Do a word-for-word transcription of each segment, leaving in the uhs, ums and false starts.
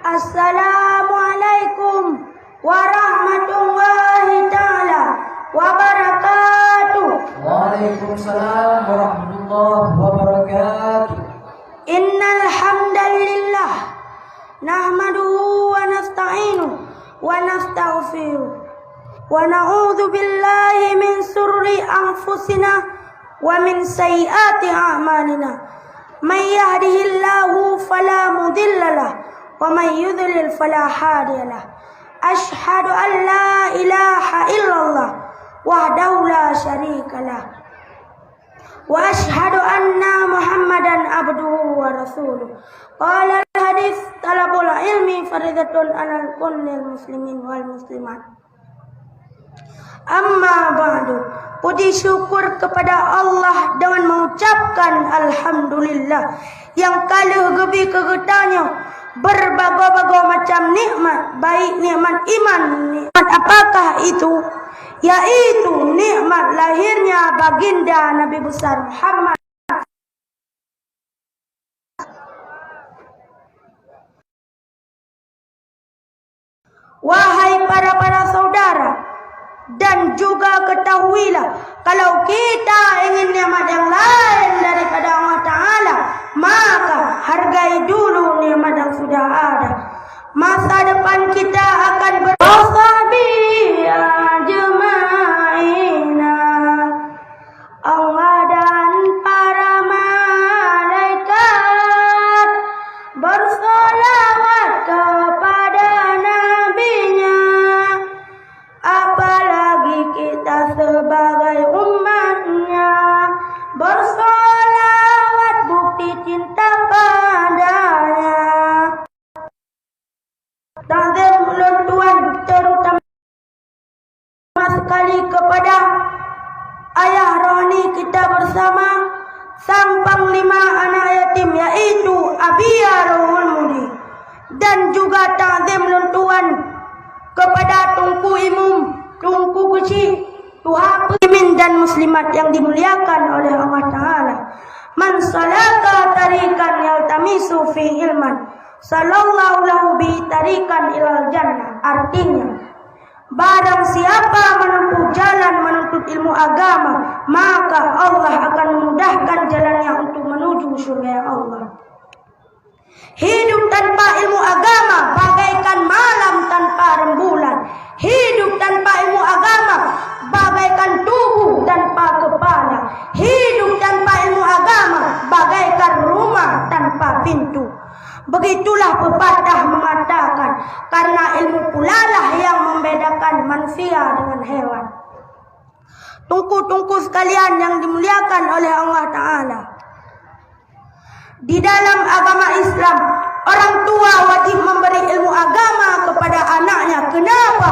Assalamualaikum warahmatullahi taala wabarakatuh. Waalaikumsalam warahmatullahi wabarakatuh. Innal hamdalillah, nahmaduhu wa nasta'inuhu wa nastaghfiruh, wa na'udzu billahi min syururi anfusina wa min sayyiati a'malina. May yahdihillahu fala mudhillalah, wa may yudhlil fala hadiyalah. Asyhadu an la ilaha illallah wahdahu la syarikalah, wa asyhadu anna Muhammadan abduhu wa rasuluh. Qala al-hadits, talabul ilmi faridatun alal kullil muslimin wal muslimat. Amma ba'du, puji syukur kepada Allah dengan mengucapkan alhamdulillah nyang ka lheueh geubri keu geutanyoe berbagoe-bagoe macam nikmat, baik nikmat iman, nikmat apakah itu? Yaitu nikmat lahirnya Baginda Nabi Besar Muhammad Wahai para-para saudara, dan juga ketahuilah, kalau kita ingin nikmat yang lain daripada Allah Ta'ala, maka hargai dulu nikmat yang sudah ada. Masa depan kita akan ber- Wa sahbihi ajma'ina. Allah dan para malaikat bersolawat kepada nabinya, apalagi kita sebagai umatnya bersolawat bukti cinta padanya. Takzim ulôn tuan, terutama sekali kepada ayah rohani kita bersama, sang panglima anak yatim, yaitu Abi Rohul Mudi, dan juga takzim ulôn tuan kepada Teungku Imum, Teungku Keuchik, Tuha muslimin dan muslimat yang dimuliakan oleh Allah Ta'ala. Man salaka tariqan yaltamisu fihi ilman, sahallallahu lahu bihi tariqan ilal jannah. Artinya, barang siapa menempuh jalan menuntut ilmu agama, maka Allah akan memudahkan jalannya untuk menuju surga Allah. Hidup tanpa ilmu agama bagaikan malam tanpa rembulan. Hidup tanpa ilmu agama bagaikan tubuh tanpa kepala. Hidup tanpa ilmu agama bagaikan rumah tanpa pintu. Begitulah pepatah mengatakan, karena ilmu pulalah yang membedakan manusia dengan hewan. Teungku-teungku sekalian yang dimuliakan oleh Allah Ta'ala, di dalam agama Islam, orang tua wajib memberi ilmu agama kepada anaknya. Kenapa?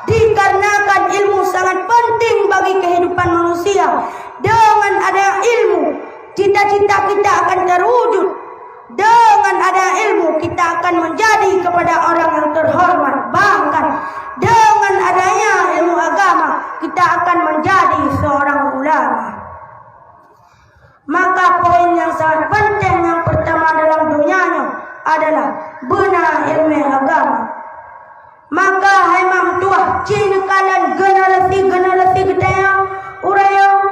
Dikarenakan ilmu sangat penting bagi kehidupan manusia. Dengan adanya ilmu, cita-cita kita akan terwujud. Dengan adanya ilmu, kita akan menjadi kepada orang yang terhormat. Bahkan, dengan adanya ilmu agama, kita akan menjadi seorang ulama. Maka, poin yang sangat penting yang pertama dalam dunia nyoe adalah beuna ilmu agama. Maka, hai mak meutuah, ci neukalon generasi-generasi geutanyoe uroe nyoe.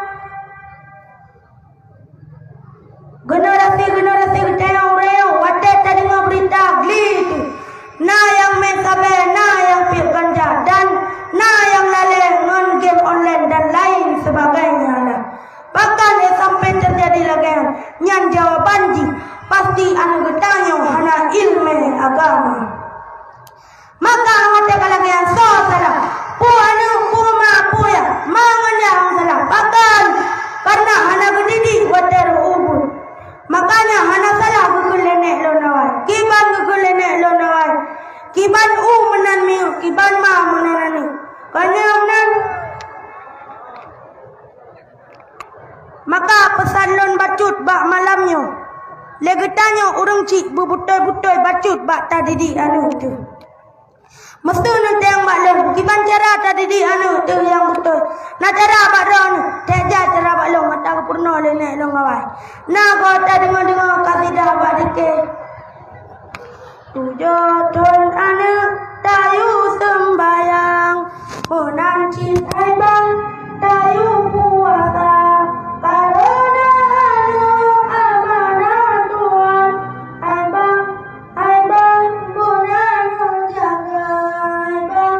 Generasi-generasi geutanyoe uroe nyoe, watée tadeungoe beurita Gli teuh, na nyang mè sabée, na nyang piep ganja, dan na nyang lalée ngon game online dan lain sebagainya lah. Pakon lé sampai teujadi lagée nyan? Nyan jawaban jih, pasti aneuëk geutanyoe hana iéleumé agama. Maka watée ka lagée nyan, soe salah? Peue aneuëk, peue ma, peue yah? Ma ngon yah nyang salah. Pakon? Kareuna hana geudidik watée rhot ubeut. Makanya hana salah geukheun lé nék lôn awai. Kiban geukheun lé nék lôn awai? Kiban u meunan miyueb, kiban ma meunan aneuëk. Kon nyan meunan? Maka peusan lôn bacut bak malam nyoe, lé geutanyoe ureuëng chik beubutôi-butôi bacut bak tadidik aneuëk teuh. Meuseu neunteng bak lôn, kiban cara tadidik aneuëk teuh nyang beutôi. Na cara bak droeneueh, teuja cara bak lôn, mata geupeurunoe lé nék lôn awai. Na goe tadeungoe-deungoe kasidah bak dike. Tujoh thon aneuk tayue seumbahyang, meunan cit hai bang tayue puasa. Kareuna aneuk amanah Tuhan, hai bang, hai bang, beuna neujaga, hai bang.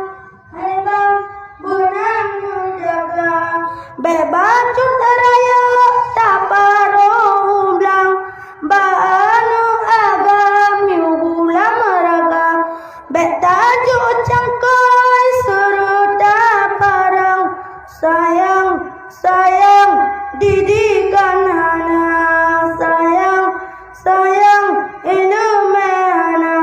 Hai bang, beuna neujaga. Bèk bacut rayeuk taparoh u blang, bak aneuk agam yue gulam raga. Bèk tajok cangkôi seureuta parang, sayang, sayang, didikan hana, sayang, sayang, ileumèe hana.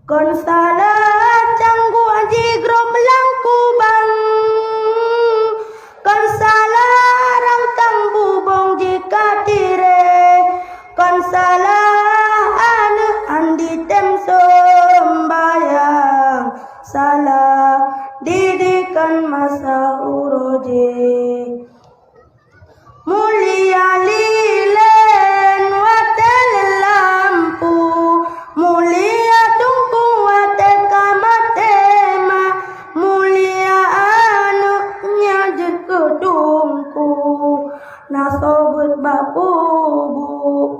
Kon salah cangguek jigrob lam kubang, kon salah rangkang bubông jikatiré, kon salah aneuk han jitem seumbahyang, salah didikan masa uroe jih. Mulia lilén watèe lampu, mulia teungku watèe ka maté ma, mulia aneuk nyang jeuet keu teungku, na soe beuet bak kubu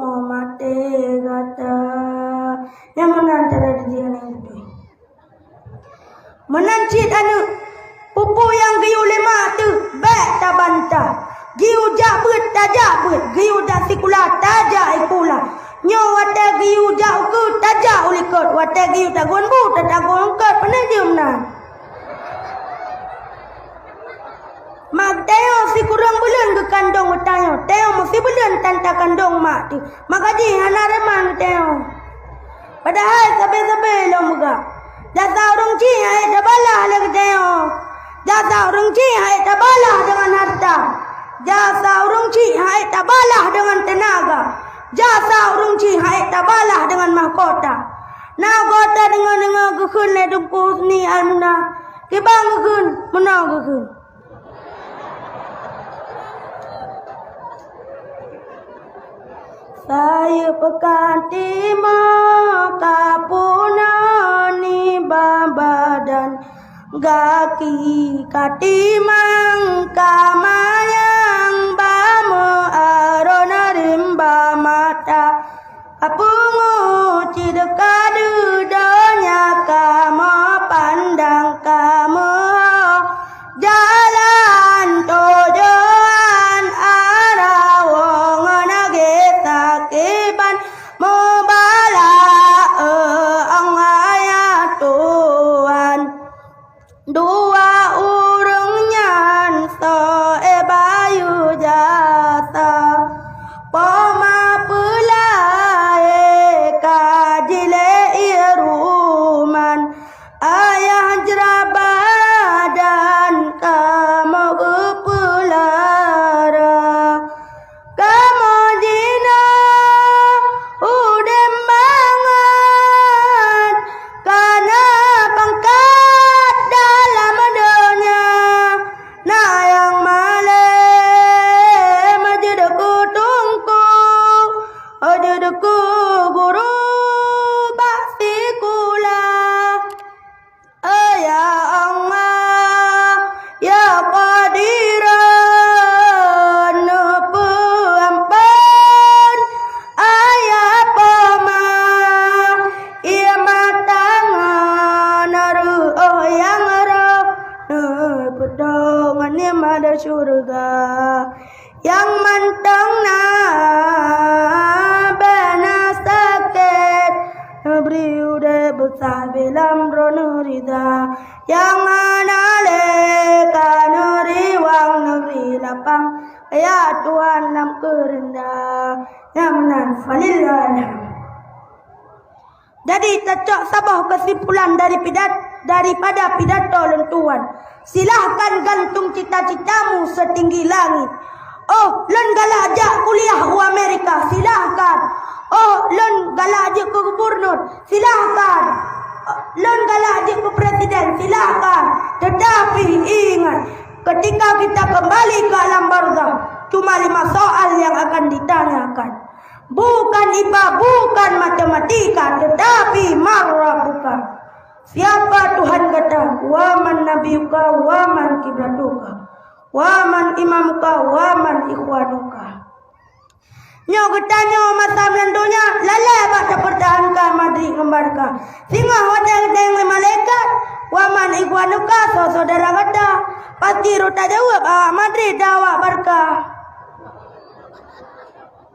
'oh maté gata. Nyang meunan cara dijih aneuk beutôi. Meunan cit aneuk, peue-peue nyang geuyue lé mak teuh bèk tabantah. Geuyue jak beuet, tajak beuet. Geuyue jak sikula, tajak sikula. Nyoe watèe geuyue jak u keue, tajak u likot. Watèe geuyue tagun bu, tatagun eungkot. Peue na jeuem na? Mak tanyoe sikureueng buleuen geukandong geutanyoe. Tanyoe meusibuleuen tan takandong mak teuh. Maka jih hana reuma geutanyoe. Padahai sabe-sabe lôn peugah, jasa ureueng chik han ék tabalah lé geutanyoe. Jasa ureueng chik han ék tabalah deungon hareuta. Jasa ureueng chik han ék tabalah deungon teunaga. Jasa ureueng chik han ék tabalah deungon mahkota. Na gata deungoe-deungoe geukheun lé Teungku Husni Almunah, kiban geukheun, meunoe geukheun. Sayeuep ka timoh ka peunoh nibak badan, gaki ka timang ka manyang bak meuaroe na rimba mata. Ka pungo cit ka deuh donya kamoe pandang kamoe. Jalan tujuan arawong na geuh sakiban mubarak, eh, Allah ya Tuhan. Dua ureueng nyan soe bayeue jasa, poma peulahé ka jilée ié ruman, ayah jraba dan kamoe geupeulara. Kamoe jinoe udeb mangat, kana pangkat dalam donya. Na nyang malém jeuet keu teungku, jeuet keu guru bak sikula. Oh ya Allah, ya Qadiran, neupeuamphon ayah poma, ié mata ngon reuôh nyang roh, neupeudong ngon nikmat syeuruga. Nyang mantong na bèk na sakét, neubri udeb beusabé lam droeneuh rida. Nyang hana lé ka neuriwang, neubri lapang, ya Tuhan, lam keureunda. Nyang meunan, falillahilhamd. Jadi, tacok saboh keusimpulan dari pidat-, daripada pidato lôn tuan. Silahkan gantung cita-citamu setinggi langit. Oh, lôn galak jak kuliah u Amerika, silahkan. Oh, lôn galak jeuet keu gubernur, silahkan. Lôn galak jeuet keu presiden, silahkan. Tetapi ingat, ketika kita kembali ke alam barzakh, cuma lima soal yang akan ditanyakan. Bukan ipa, bukan matematika, tetapi man rabbuka. Siapa Tuhan kita? Wa man nabiyuka, wa man kiblatuka, wa man imamuka, wa man ikhwanuka. Nyoe geutanyoe masa meunan donya lalai bak tapeurtahankan Madrid ngon Barca. Singoh watèe geutanyong lé malaikat, "Wa man ikhwanuka, soe syedara gata?" Pasti rot tajaweueb, "Awak Madrid dan awak Barca."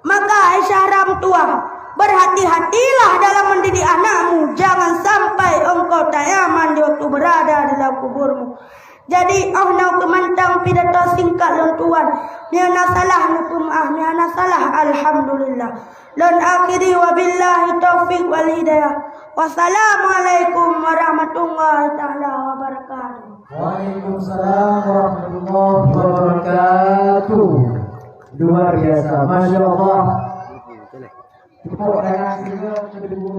Maka hai syedara meutuwah, berhati-hatilah dalam mendidik anakmu, jangan sampai engkau tak nyaman di waktu berada di dalam kuburmu. Jadi, 'oh noe keumantong pidato singkat lôn tuan. Meunyoe na salah, neupeumeu'ah, meunyoe na salah, alhamdulillah. Lôn akhiri, wabillahi taufiq wal hidayah. Wassalamualaikum warahmatullahi taala wabarakatuh. Waalaikumsalam warahmatullahi wabarakatuh. Luar biasa, masya Allah. Tepuk tangan sehingga kedua